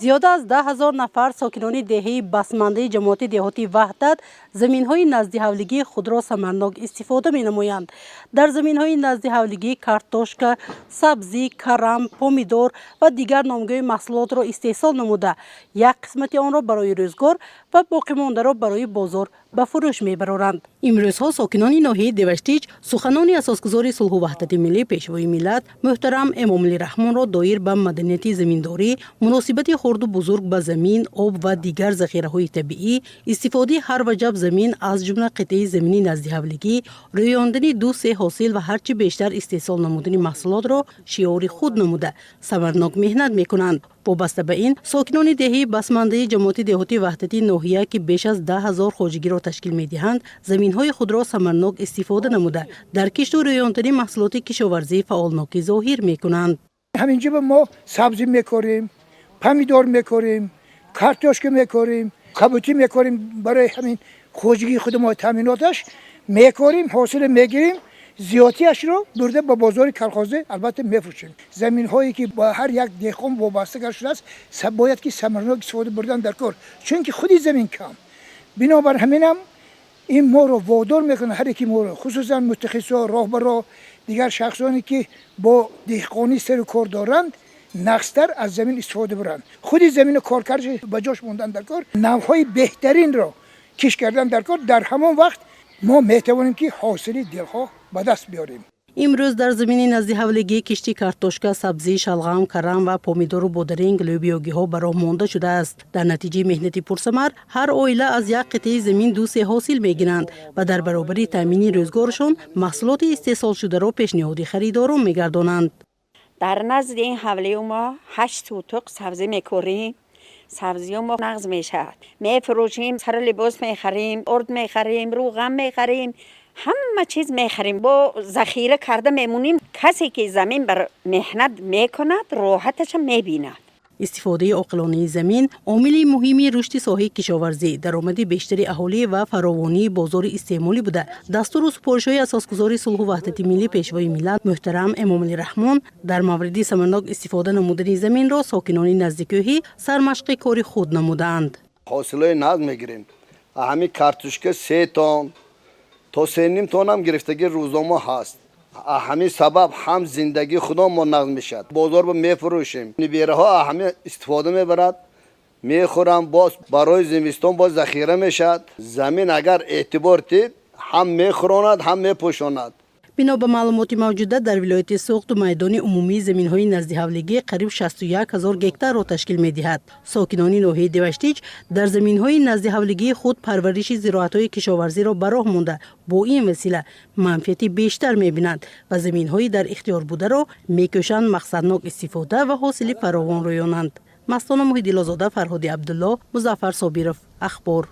Зиёда аз 10 000 нафар сокинони деҳаи Басмандаи ҷамоати деҳоти Ваҳдат заминҳои наздиҳавлигии худро самарнок истифода менамоянд. Дар заминҳои наздиҳавлигӣ картошка, сабзӣ, карам, помидор ва дигар номгӯи маҳсулотро истеҳсол намуда, як қисмати онро барои рӯзгор ва боқимондаро барои бозор ба фурӯш мебароранд. Имрӯзҳо сокинони ноҳияи Деваштич суханони асосгузори сулҳу ваҳдати миллӣ, Пешвои миллат муҳтарам Эмомалӣ Раҳмонро доир ба маданияти заминдорӣ, муносибати хурду бузург ба замин, об ва дигар захираҳои табиӣ, истифодаи ҳар ваҷаб замин, аз ҷумла қитъаи замини наздиҳавлигӣ, рӯёндани ду-се ҳосил ва ҳарчи бештар истеҳсол намудани маҳсулотро шиори худ намуда, самарнок меҳнат мекунанд. Вобаста ба ин, сокинони деҳаи Басмандаи ҷамоати деҳоти Ваҳдати ноҳия, ки беш аз 10 000 хоҷагиро ташкил медиҳанд, заминҳои худро самарнок истифода намуда, дар кишту рӯёндани маҳсулоти кишоварзӣ фаъолнокӣ зоҳир мекунанд. Ҳаминҷо мо сабзӣ мекорем, помидор мекорем, картошка мекорем, кабутӣ мекорем. Барои ҳамин хоҷагии худи мо таъминоташ мекорем, ҳосиле мегирем, зиёдтиашро бурда ба бозори колхозӣ албатта мефурӯшем. Заминҳое ки ба ҳар як деҳқон вобаста шудааст, бояд ки самарнок истифода бурдан дар кор, чунки худи замин кам. Бинобар ҳаминам ин моро водор мекунад, ҳар яки моро, хусусан мутахассисо, роҳбаро, дигар шахсоне ки бо деҳқонӣ сару кор доранд, нағзтар аз замин истифода баранд, худи замину коркардаш ба ҷош мондан дар кор, навъҳои беҳтаринро кишт кардан дар кор. Дар ҳамон вақт мо метавонем ки ҳосили дилхоҳ ба даст биёрем. Имрӯз дар замини наздиҳавлигӣ кишти картошка, сабзӣ, шалғам, карам ва помидору бодаринг, лӯбиёгиҳо ба роҳ монда шудааст. Дар натиҷаи меҳнати пурсамар ҳар оила аз як қитъаи замин ду-се ҳосил мегиранд ва дар баробари таъмини рӯзгорашон маҳсулоти истеҳсолшударо пешниҳоди харидорон мегардонанд. Дар назди ин ҳавлию мо 8 сутуқ сабзӣ мекорем. Сабзиё мо нағз мешавад, мефурӯшем, сару либос мехарем, орд мехарем, рӯған мехарем, ҳама чиз мехарем, бо захира карда мемонем. Касе ки замин бар меҳнат мекунад, роҳаташа мебинад. Истифодаи оқилонаи замин омили муҳими рушди соҳаи кишоварзӣ, даромади бештари аҳолӣ ва фаровонии бозори истеъмолӣ буда, дастуру супоришҳои асосгузори сулҳу ваҳдати миллӣ, Пешвои миллат муҳтарам Эмомалӣ Раҳмон дар мавриди самарнок истифода намудани заминро сокинони наздикӯҳӣ сармашқи кори худ намудаанд. Ҳосилои нағз мегирем. Ҳамин картошка 3 тон то 3,5 тонам гирифтагӣ рӯзомо ҳаст. Ҳамин сабаб ҳам зиндагии худо мо нағз мешавад, бозор мефурӯшем, нибираҳо ҳамин истифода мебарад, мехӯрам, боз барои зимистон боз захира мешавад. Замин агар эътибор дид, ҳам мехӯронад, ҳам мепӯшонад. Бино ба маълумоти мавҷуда, дар вилояти Суғд майдони умумии заминҳои наздиҳавлигӣ қариб 61 ҳазор гектарро ташкил медиҳад. Сокинони ноҳияи Деваштич дар заминҳои наздиҳавлигии худ парвариши зироатҳои кишоварзиро ба роҳ монда, бо ин васила манфиати бештар мебинанд ва заминҳои дар ихтиёр бударо мекӯшанд мақсаднок истифода ва ҳосили фаровон рӯёнанд. Мастона Муҳиддилозода, Фарҳоди Абдулло, Музаффар Собиров, Ахбор.